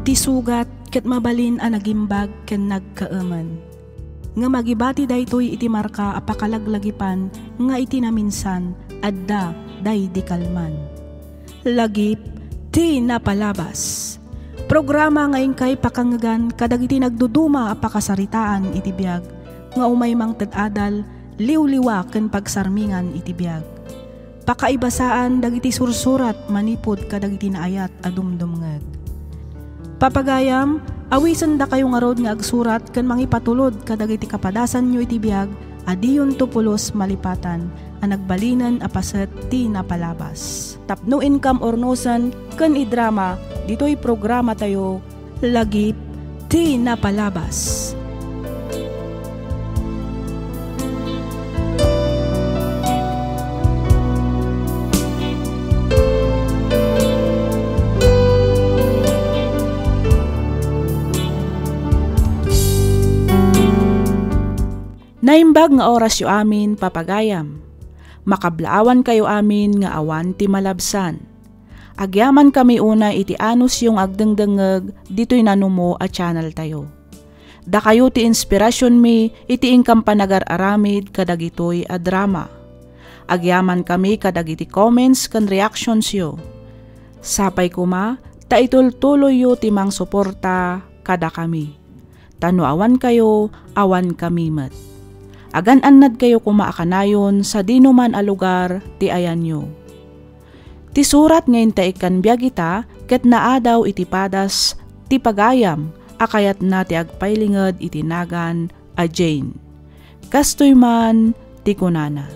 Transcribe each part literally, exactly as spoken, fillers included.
Ti sugat ket mabalin a nagimbag ken nagkaemen. Ngem agibati daytoy iti marka a pakalaglagipan nga iti naminsan, adda daydi kalman. Lagip ti napalabas. Programa nga inkay pakangngegan kadagiti nagduduma a pakasaritaan iti biag nga umay mangted adal, liwliwa ken pagsarmingan iti biag. Pakaibasaan dagiti sursurat manipud kadagiti naayat a dumdumngeg. Papagayam, awisendakayo ngarud nga agsurat ken mangipatulod kadagiti kapadasanyo iti biag a diyonto pulos malipatan a nagbalinen a paset ti napalabas. Tapno inkam urnosen ken idrama ditoy programatayo, Lagip ti Napalabas. Naimbag nga orasyo amin, papagayam. Makablaawankayo amin nga awan ti malabsan. Agyamankami unay iti anusyo nga agdengdengngeg ditoy nanumo a channeltayo. Dakayo ti inspirasionmi iti inkam panagar-aramid kadagitoy a drama. Agyamankami kadagiti comments ken reactionsyo. Sapay koma ta itultuloyyo ti mangsuporta kadakami. Ta no awankayo, awankami met. Agan-annadkayo koma a kanayon sadinoman a lugar ti ayanyo. Ti surat nga intaikkan biag ita ket naadaw iti padas ti pagayam a kayatna ti agpailinged iti nagan a Jane. Kastoy man ti kunana,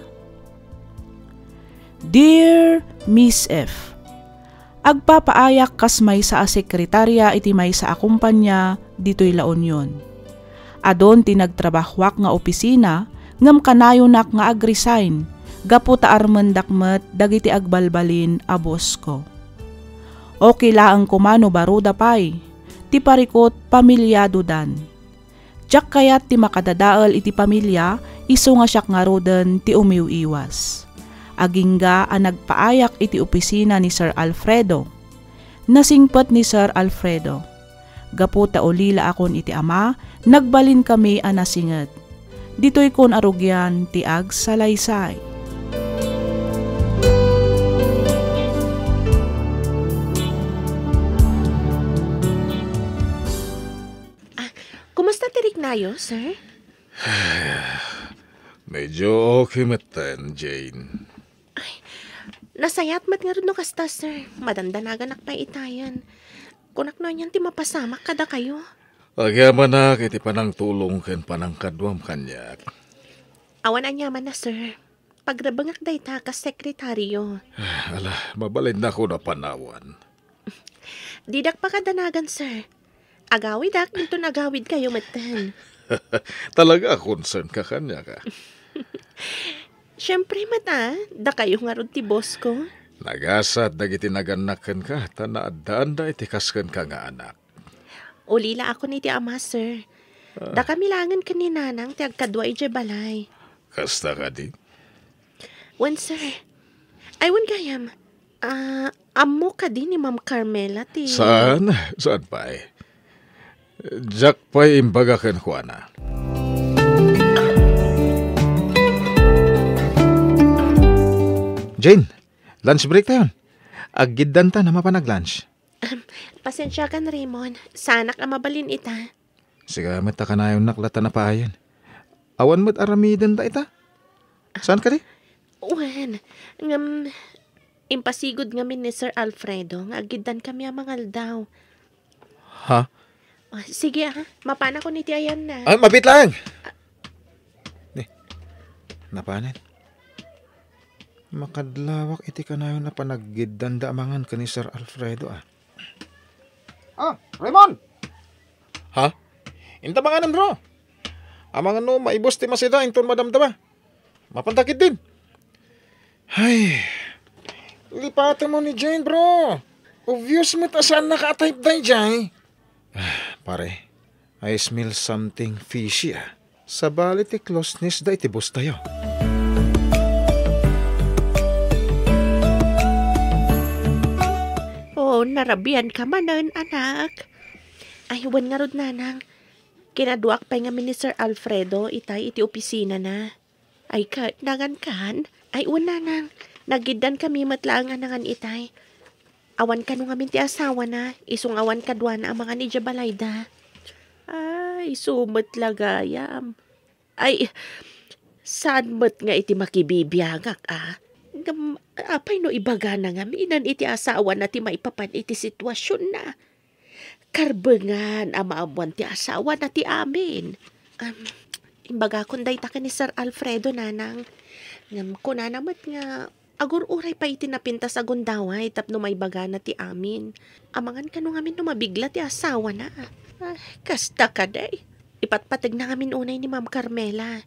"Dear Miss F, agpapaayak kas maysa a sekretaria iti maysa a kumpanya ditoy La Union. Adun ti nagtrabahoak nga opisina ngem kanayonak nga agresign gapu ta armendak met dagiti agbalbalin a boss ko. Okay laeng koma no baruda pay, ti parikut pamiliadodan. Diak kayat ti makadadael iti pamilia isu nga siak ngaruden ti umiw-iwas. Agingga a nagpaayak iti opisina ni Sir Alfredo. Nasingpet ni Sir Alfredo. Gapu ta ulilaakon iti ama, nagbalinkami a nasinget. Ditoykon a rugian ti agsalaysay." Ah, kumusta ti riknayo, sir? Medyo okay metten, Jane. Ay, nasayaat met ngarud no kasta, sir. Madandanaganak pay itayen. Kunak no anian ti mapasamak kadakayo. Agyamanak iti panangtulong ken panangkaduam kaniak. Awan aniamanna, sir. Pagrebengak dayta kas sekretario. Ala, mabalinnak a panawan. Didak pakadanagan, sir. Agawidak inton agawidkayo metten. Talaga a concern ka kaniak, a. Siempre met, a, dakayo ngarud ti boss ko. Nagasat dagiti nagannak kenka ta naaddaanda iti kas kenka nga anak. Ulilaakon iti ama, sir. Ah. Dakami laengen ken ni Nanang ti agkadua idiay balay. Kasta kadi? Wen, sir. Ay, wen gayam. Ah, ammo kadi ni Ma'am Carmela ti Saan? Saan pay? Diak pay imbaga kenkuana. Jane, lunch break tayon. Aggiddanta a mapan ag-lunch. Ahem, pasensiakan, Raymond. Saanak a mabalin ita. Sika met a kanayonnak latta a paayen. Awan met aramidenda ita. Saan kadi? Wen, ngem impasigud ngamin ni Sir Alfredo nga aggiddankami a mangaldaw. Ha? Ah, sige, a. Mapanakon iti ayanna. Ah, mabiit laeng. Ni, napanen. Makadlawak iti kanayon a panaggiddanda a mangan ken ni Sir Alfredo, a. Ah, Raymond! Ha? Inta manganem, bro. Amangan no maibus ti masida inton madamdama. Mapanta ketdin. Ay, lipatem ni Jane, bro. Obvious met a saanna ka a type daydiay. Ah, pare, I smell something fishy, a. Sabali ti closeness da iti boss tayo. Oh, narabian ka manen, anak. Ay, wen ngarud, nanang. Kinaduak pay ngamin ni Sir Alfredo itay iti opisinana. Ay, ket, nagankan? Ay, wen, nanang. Nagiddan kami met laeng a nangan itay. Awan kano ngamin ti asawana, isu nga awan kaduana a mangan idiay balayda. Ay, isu met la gayam. Ay, saan met nga iti makibibiagak, a? Ngem, apay no ibagana ngamin iti asawana ti maipapan iti situasionna? Karbengan a maammoan ti asawana ti amin. Am, imbagakon dayta ken ni Sir Alfredo, nanang. Ngem kunana met nga agur-uray pay iti napintas a gundaway tapno maibagana ti amin. Amangan kano ngamin no mabigla ti asawana. Ay, kasta kadi. Ipatpategna ngamin unay ni Ma'am Carmela.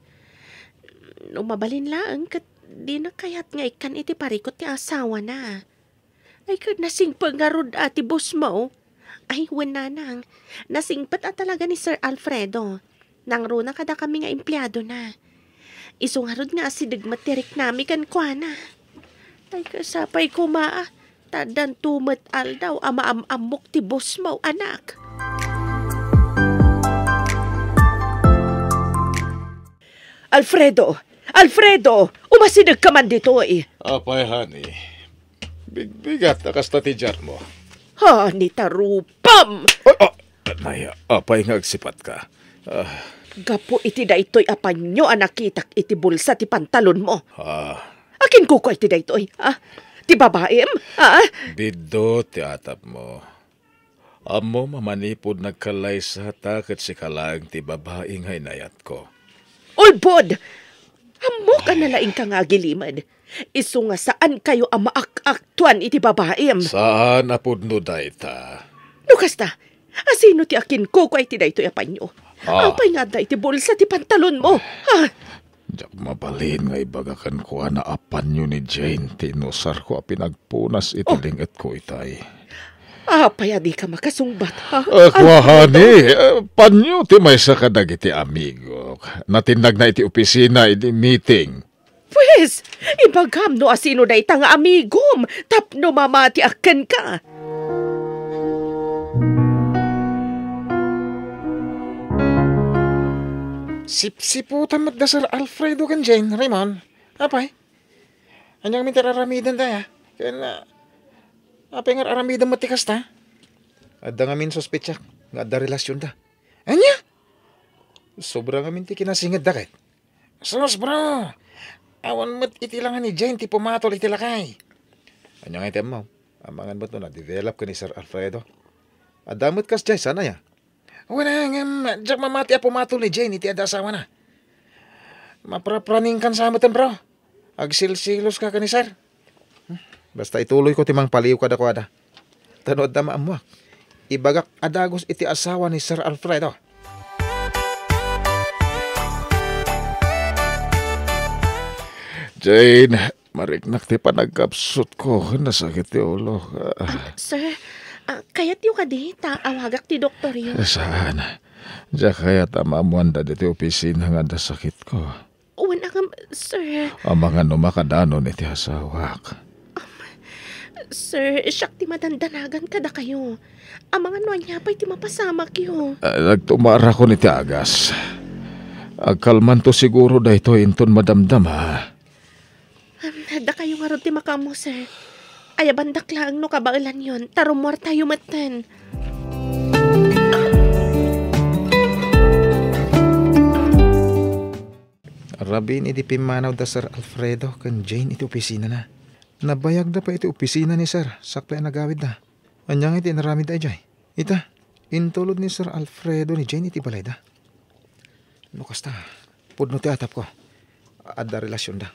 No mabalin laeng ket dina kayat nga ikkan iti parikut ti asawana. Ay, ket nasingpet ngarud a ti bossmo. Ay, wen, nanang. Nasingpet a talaga ni Sir Alfredo. Nangruna kadakami nga empleadona. Isu ngarud nga asideg met ti riknami kenkuana. Ay, kasapay koma, a. Ta addanto met aldaw a maam-ammok ti bossmo, anak. Alfredo! Alfredo! Umasidegka man ditoy! Apay, honey? Bigbigat a kasta ti diarmo. Honey, tarupam! Ay, ah, nay, apay nga agsipatka? Ah. Gapu iti daytoy a panyo a nakitak iti bulsa ti pantalonmo. Ah. Akin kukuay ti daytoy, ah? Ti babaim, ah? Biddo ti atapmo. Ammom a manipud nagkallaysata ket sika laeng ti babai nga inayatko. Ulbod! Ammok a nalaingka nga agilimed. Isu nga saankayo a maak-aktuan iti babaim. Saan a pudno dayta. No kasta, asino ti akinkukuay ti daytoy a panyo? Ah. Apay nga adda iti bulsa ti pantalonmo? Ah. Diak mabalin nga ibaga kenkuana a panyo ni Jane ti inusarko a pinagpunas iti Oh. lingetko itay. Apay a dika makasungbat, ha? Ah, kua, Alfredo? Honey, eh, panyo ti maysa kadagiti amigok. Natinnagna iti opisina idi meeting. Pues, ibagam no asino dayta nga amigom tapno mamatiak kenka. Sipsiputan met da Sir Alfredo ken Jane, Raymond. Apay? Ania ngamin ti ar-aramidenda, a? Ken, ah, apay nga ar-aramidem met ti kasta? Adda ngamin suspetsak nga adda relasionda. Ania? Sobra ngamin ti kinasingedda ket. Sus, bro! Awan met iti langa ni Jane ti pumatol iti lakay. Ania nga iti ammo? Amangan met no na-develop ken ni Sir Alfredo. Adda met kasdiay, saan aya? Wen, ngem, diak mamati a pumatol ni Jane iti adda asawana. Maprapraningkan sa metten, bro. Agsilsiloska ken ni Sir. Hmm, basta ituloyko ti mangpaliw kadakuada. Ta no adda maammoak, ibagak a dagus iti asawa ni Sir Alfredo. Jane, mariknak ti panagkapsutko. Nasakit ti ulok. Ah, sir, ah, kayatyo kadi ta awagak ti doktoryo? Saan. Diak kayat a maammoanda ditoy opisina nga adda sakitko. Wen, ngem, sir. Amangan no makadanon iti asawak. Um, sir, siak ti madandanagan kadakayo. Amangan no ania pay ti mapasamakyo. Ah, nagtumarakon iti agas. Agkalmanto siguro daytoy inton madamdama. Um, dakayo ngarud ti makaammo, sir. Ayabandak laeng no kabaelanyon, ta rummuartayo metten. Rabin idi pimmanaw da Sir Alfredo ken Jane iti opisinana. Nabayagda pay iti opisina ni Sir, sakbay a nagawidda. Ania ngay ti inaramidda idiay? Ita, intulod ni Sir Alfredo ni Jane iti balayda. No kasta, pudno ti atapko. Adda relasionda.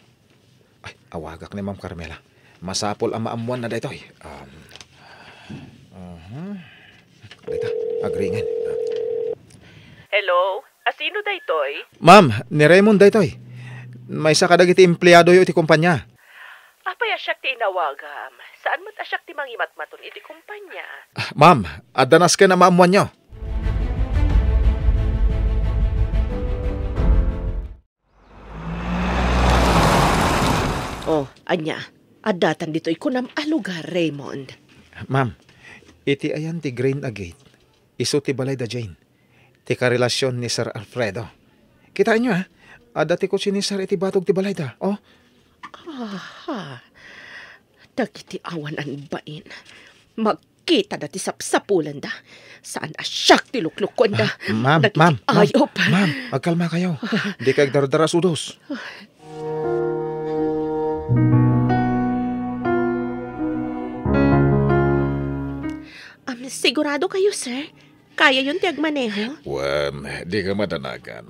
Ay, awagak ni Ma'am Carmela. Masapul a maammoanna daytoy. Um, aha. Dayta, agringan. Ah. Hello? Asino daytoy? Ma'am, ni Raymond daytoy. Maysa kadagiti empleadoyo iti kumpanya. Apay a siak ti inawagam? Saan met a siak ti mangimatmaton iti kumpanya? Ah, ma'am, adda nasken a maammoanyo. Oh, ania? Addatan ditoy kunam a lugar, Raymond? Ma'am, iti ayan ti grain a gate, Isu ti balayda, Jane. Ti karelasion ni Sir Alfredo. Kitaenyo, a. Adda ti kotse ni Sir iti batog ti balayda, oh. Aha. Dagiti awanan bain. Magkitada ti sapsapulanda. Saan a siak ti luklukuenda. Ah, ma'am, Dagiti ma'am, ma'am, ayop. Ma'am, agkalmakayo. Dika agdardarasudos. Am, sigurado kayo, sir? Kayayon ti agmaneho? Wen, dika madanagan.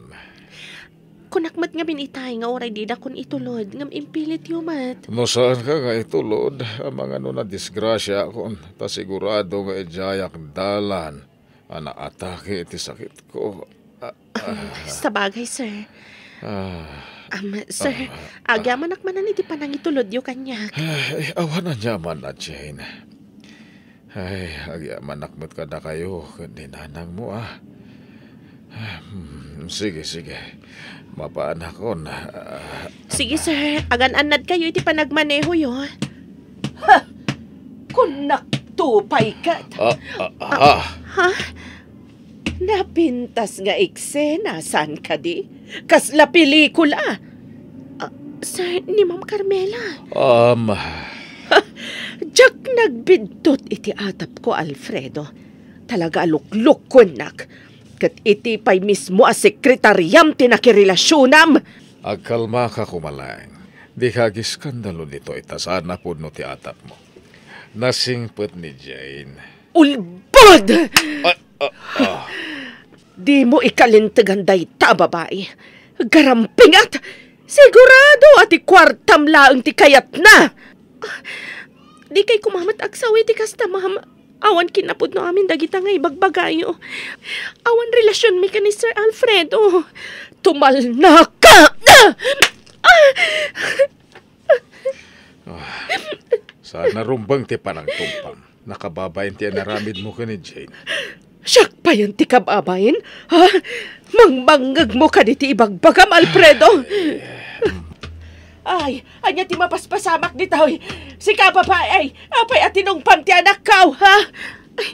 Kunak met ngamin itay nga uray didakon itulod, ngem impilityo met. No saanka nga itulod, amangan no nadisgrasiaakon, ta sigurado nga idiayak dalan a naatake iti sakitko. Ah, ah. Sabagay, sir. Ah. Am, sir, ah, agyamanak manen iti panangitulodyo kaniak. Ay, awan aniaman a, Jane. Ay, agyamanak met kadakayo ken ni nanangmo, ah. Hmm, sige, sige. Mapaanakon, ah. Sige, sir. Agan-annadkayo iti panagmanehoyo. Ha! Kunak to pay ket. Ah, ah, ah. Ha? Napintas nga eksena, saan kadi? Kasla pelikula. Ah, sir, ni Ma'am Carmela. Um. Diak nagbidtot iti atapko, Alfredo. Talaga a luklukuennak. Ket iti pay mismo a sekretariam ti nakirelasionam. Agkalmaka koma laeng. Dika agiskandalo ditoy ta saan a pudno ti atapmo. Nasingpet ni Jane. Ulbod! Ah, ah, ah. Dimo ikalintegan dayta a babai. Garampingat! Sigurado a ti kuartam laeng ti kayatna! Ah, dikay koma met agsaw iti kasta, ma'am. Awan kinapudno amin dagita nga ibagbagayo. Awan relasionmi ken ni Sir Alfredo. Tumalnaka! Ah! Ah, saan a rumbeng ti panangtungpam. Nakababain ti inaramidmo ken ni Jane. Siak payen ti kababain? Ha? Mangmangngegmo kaditi ibagbagam, Alfredo? Ay, ania ti mapaspasamak ditoy? Sika, babai, apay a tinungpam ti anakko, ha? Ay,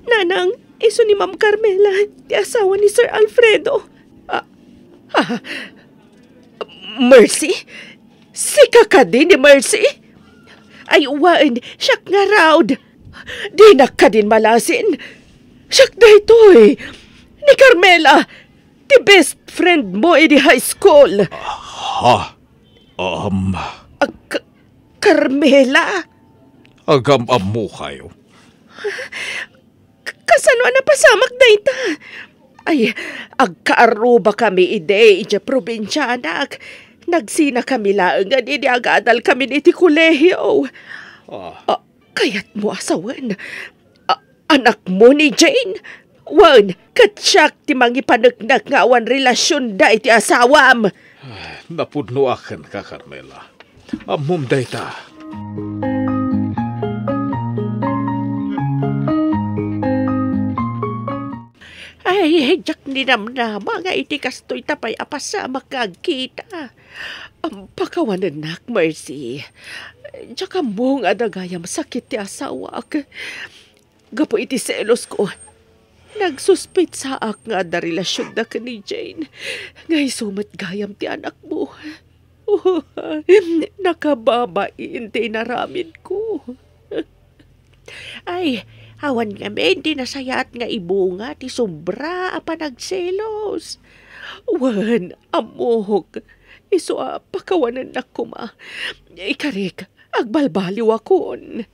nanang, isu ni Ma'am Carmela, ti asawa ni Sir Alfredo. Ah, ah, Mercy? Sika kadi ni Mercy? Ay, wen, siak ngarud. Dinak kadin malasin. Siak daytoy. Ni Carmela, ti best friend mo idi high school. Ha? Um. Ag-, Carmela? Agam-ammokayo. K-, kasano a napasamak dayta? Ay, agkaarrubakami idi idiay probinsia, anak. Nagsinakami laeng idi agadalkami iti kolehio. Ah. Ah, kayatmo a sawen? Ah, anakmo ni Jane? Wen, ket siak ti mangipaneknek nga awan relasionda iti asawam. Napudnoak kenka, Carmela. Ammom dayta. Ay, diak ninamnama nga iti kastoy ta pay a pasamak nga agkita. Am, pakawanennak, Mercy. Diak ammo nga adda gayam sakit ti asawak. Gapu iti selosko, nagsuspetsaak nga adda relasionda ken ni Jane, nga isu met gayam ti anakmo. Nakababain ti inaramidko. Ay, awan ngamin ti nasayaat nga ibunga ti sobra a panagselos. Wen, ammok, isu a pakawanennak koma. Ikarik, agbalbaliwakon.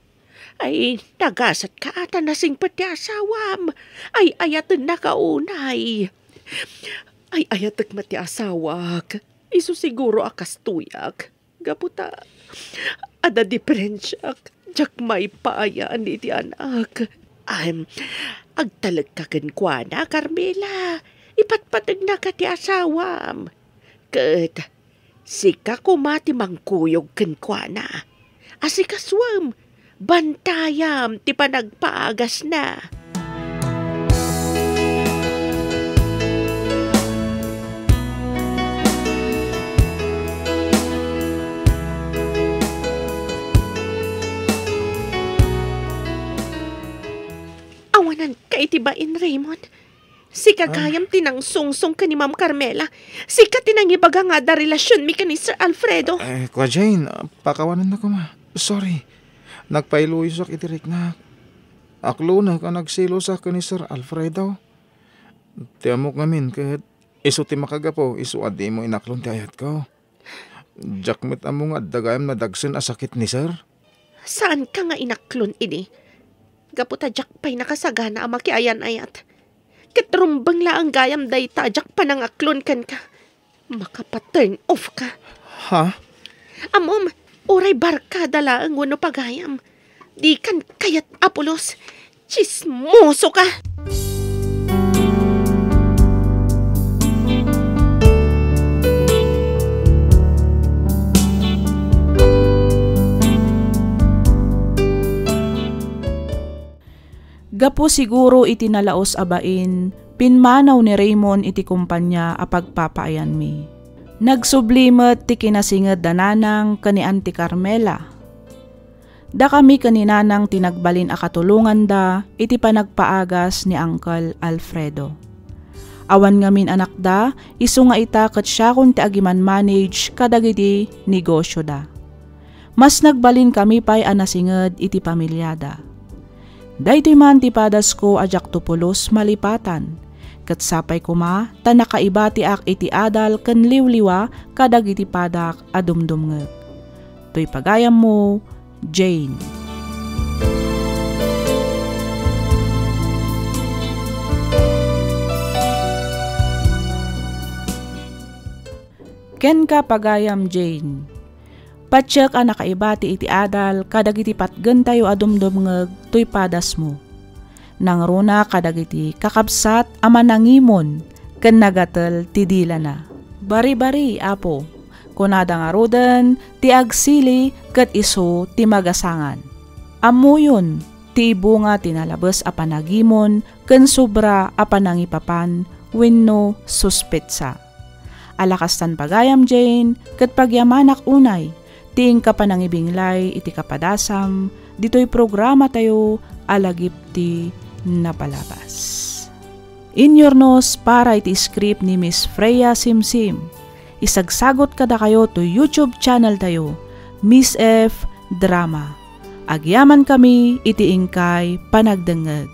Ay, nagasatka a ta nasingpet ti asawam. Ay-ayatennaka unay. Ay-ayatek met ti asawak. Isu siguro a kastoyak. Gapu ta adda diferensiak. Diak maipaayan iti anak. Am, agtalekka kenkuana, Carmela. Ipatpategnaka ti asawam. Ket sika koma ti mangkuyog kenkuana. Asikasuem, bantayam ti panagpaagasna. Awan Nagkaibain, Raymond. Sika gayam ti nangsungsong ken ni Ma'am Carmela. Sika ti nangibaga nga adda relasionmi ken ni Sir Alfredo. Eh, Kua Jane, ah, pakawanennak koma. Sorry. Nagpailuyosak iti riknak. Aklonek a nagselosak ken ni Sir Alfredo. Ti ammok ngamin ket isu ti makagapu isu a dimo inaklon ti ayatko. Diak met ammo nga adda gayam nadagsen a sakit ni Sir. Saanka nga inaklon idi? Gapu ta diak pay nakasagana a makiayan-ayat. Ket rumbeng laeng gayam dayta a diak panangaklon kenka. Makapa-turn off ka. Ha? Ammom, uray barkada laeng wenno pagayam. Dikan kayat a pulos. Tsismoso ka! Gapu siguro iti nalaus a bain, pimmanaw ni Raymond iti kompania a pagpapaayanmi. Nagsubli met ti kinasinged da nanang ken ni Auntie Carmela. Dakami ken ni nanang ti nagbalin a katulonganda iti panagpaagas ni Uncle Alfredo. Awan ngamin anakda, isu nga ita ket siakon ti agimanmanage kadagiti negosioda. Mas nagbalinkami pay a nasinged iti pamiliada. Daytoy man ti padasko a diakto pulos malipatan, ket sapay koma ta nakaibatiak iti adal ken liwliwa kadagiti padak a dumdumngeg. Toy pagayammo, Jane. Kenka, pagayam Jane. Patiek a nakaibati iti adal kadagiti patgentayo a dumdumngeg toy padasmo. Nangruna kadagiti kakabsat a manangimon ken nagatel ti dilana. Baribari, Apo, kunada ngaruden ti agsili ket isu ti magasangan. Ammoyon ti ibunga ti nalabes a panagimon ken sobra a panangipapan wenno suspetsa. Ala kastan pagayam Jane, ket pagyamanak unay ti inka panangibinglay iti kapadasam ditoy programatayo a Lagip ti Napalabas. Inyurnos para iti script ni Miss Freya Simsim. Isagsagot kadakayo to YouTube channel tayo, Miss F Drama. Agyaman kami iti inkay panagdengngeg.